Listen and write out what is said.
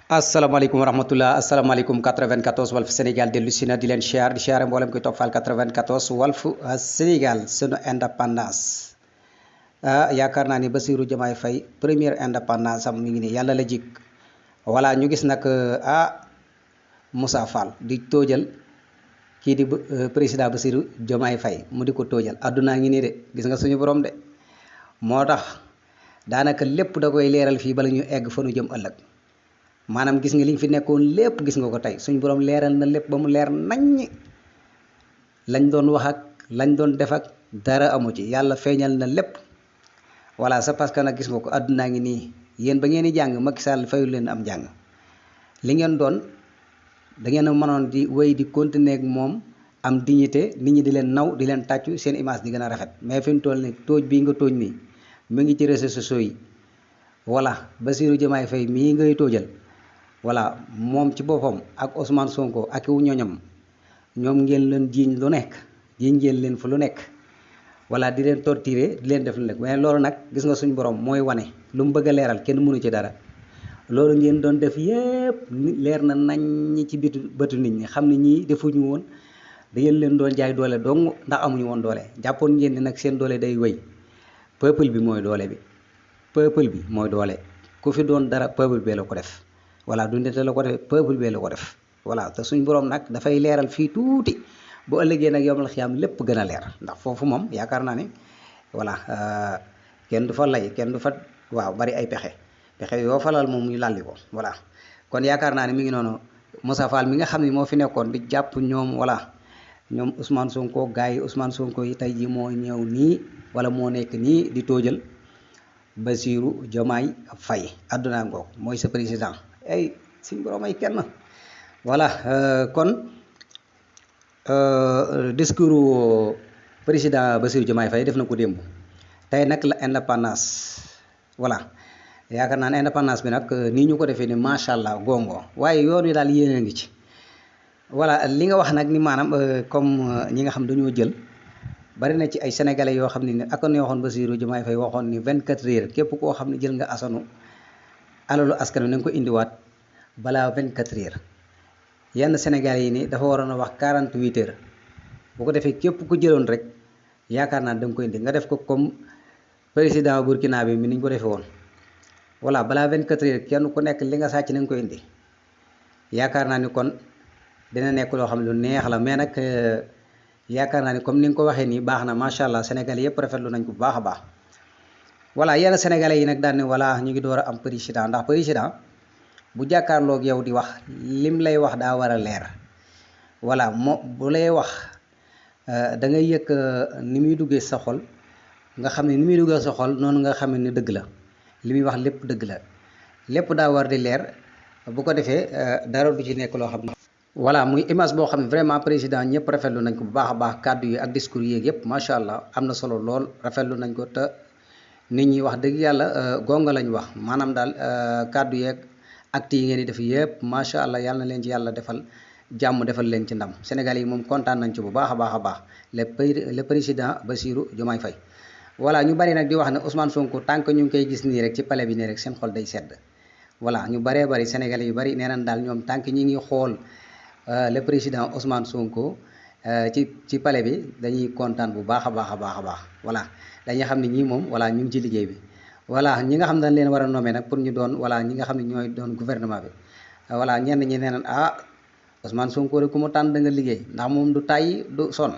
asalaamaaleykum wa rahmatullah asalaamaaleykum 94 Walf Sénégal dellu si na di leen siyaar di siyaare mboolem koy toppal 94 Walf Sénégal sunu indépendance yaakaar naa ni Bassirou Diomaye Faye première indépendance am mi ngi nii yàlla la jik voilà ñu gis nag Moussa Fall di tóojal kii di président Bassirou Diomaye Faye mu di ko tóojal addunaa ngi nii de gis nga suñu borom de moo tax daanaka lépp da koy leeral fii bala ñu egg fa nu jëm ëllëg maanaam gis nga liñ fi nekkoon lépp gis nga ko tey suñu borom leeral na lépp ba mu leer naññ lañ doon wax ak lañ doon def ak dara amu ci yàlla feeñal na lépp voilà c'est parce que nag gis nga ko àddunaa ngi nii yéen ba ngeen di jàng Macky Sall fayul leen am jàng li ngeen doon da ngeen a mënoon di wéy di continuer ak moom am dignité nit ñi di leen naw di leen tàccu seen image di gën a rafet mais fi mu toll nii tóoj bii nga tóoj nii mu ngi ci réseaux sociaux yi voilà Bassirou Diomaye Faye mii ngay tóojal voilà moom ci boppam ak Ousmane Sonko ak wu ñoñam ñoom ngeen leen jiiñ lu nekk jiiñ ngeen leen fa lu nekk voilà di leen torturer di leen def lu nekk mais loolu nag gis nga suñu borom mooy wane lu mu bëgg a leeral kenn mënu ci dara loolu ngeen doon def yépp leer na nañ ci bëtu nit ñi xam ne ñii defuñu woon da ngeen leen doon jaay doole dong ndax amuñu woon doole jàppoon ngeen ni nag seen doole day wéy peuple bi mooy doole bi peuple bi mooy doole ku fi doon dara peuple bee la ko def voilà du nit la ko def peuple bee la ko def voilà te suñ borom nag dafay leeral fii tuuti bu ëllëgee nag yomal xiyaam lépp gën a leer ndax foofu moom yaakaar naa ni voilà kenn du fa lay kenn du fa waaw bari ay pexe yoo falal moom ñu lalli ko voilà kon yaakaar naa ne mi ngi noonu Moussa Fall mi nga xam ne moo fi nekkoon di jàpp ñoom voilà ñoom Ousmane Sonko gars yi Ousmane Sonko yi tey ji moo ñëw nii wala moo nekk nii di tóojal Bassirou Diomaye Faye addunaa ngoog mooy sa président ay suñ borom ay kenn voilà kon discours président Bassirou Diomaye Faye def na ko démb tey nag la indépendance voilà yaakaar naa ne indépendance bi nag nii ñu ko defee ni macha allah gongo waaye yoon wi daal yéene ngi ci voilà li nga wax nag ni maanaam comme ñi nga xam dañoo jël bari na ci ay sénégalais yoo xam ne ni ak ne waxoon Bassirou Diomaye Faye waxoon ni 24 heures képp koo xam ne jël nga asanu alalu askan wi na nga ko indiwaat balaa 24 heures yenn sénégalais yi ni dafa waroon a wax 48 heures bu ko defee képp ku jëloon rek yaakaar naa da nga ko indi nga def ko comme président Burkina bi mi ni ñu ko defee woon voilà balaa 24 heures kenn ku nekk li nga sàcc na nga ko indi yaakaar naa ni kon dina nekk loo xam ne lu neex la mais nag yaakaar naa ni comme ni nga ko waxee nii baax na macha allah sénégalais yëpp rafetlu nañ ko bu baax a baax voilà yenn sénégalais yi nag daan ne voilà ñu ngi door a am président ndax président bu jàkkaarloog yow di wax lim lay wax daa war a leer voilà moo bu lay wax da ngay yëg ni muy duggee sa xol nga xam ne ni muy duggee sa xol noonu nga xam ne dëgg la li muy wax lépp dëgg la lépp daa war di leer bu ko defee dara du ci nekk loo xam ne voilà muy image boo xam ne vraiment président ñëpp rafetlu nañ ko bu baax a baax kàddu yi ak discours yi yëpp macha allah am na solo lool rafetlu nañ ko te nit ñi wax dëgg yàlla gonga lañ wax maanaam daal kàddu yeeg acte yi ngeen di def yëpp macha allah yàlla na leen ci yàlla defal jàmm defal leen ci ndam Sénégal yi moom kontaan nañ ci bu baax a baax a baax le président Bassirou Diomaye Faye voilà ñu bari nag di wax ne Ousmane Sonko tant que ñu ngi koy gis nii rek ci palais bi nii rek seen xol day sedd voilà ñu baree bari Sénégalais yu bari nee nañ daal ñoom tant que ñi ngi xool le président Ousmane Sonko ci palais bi dañuy kontaan bu baax a baax a baax a baax voilà dañuy xam ne ñii moom voilà ñu ngi ci liggéey bi voilà ñi nga xam ne dañ leen war a nommer nag pour ñu doon voilà ñi nga xam ne ñooy doon gouvernement bi voilà ñenn ñi nee nañ Ousmane Sonko rek ku mu tànn da nga liggéey ndax moom du tàyyi du sonn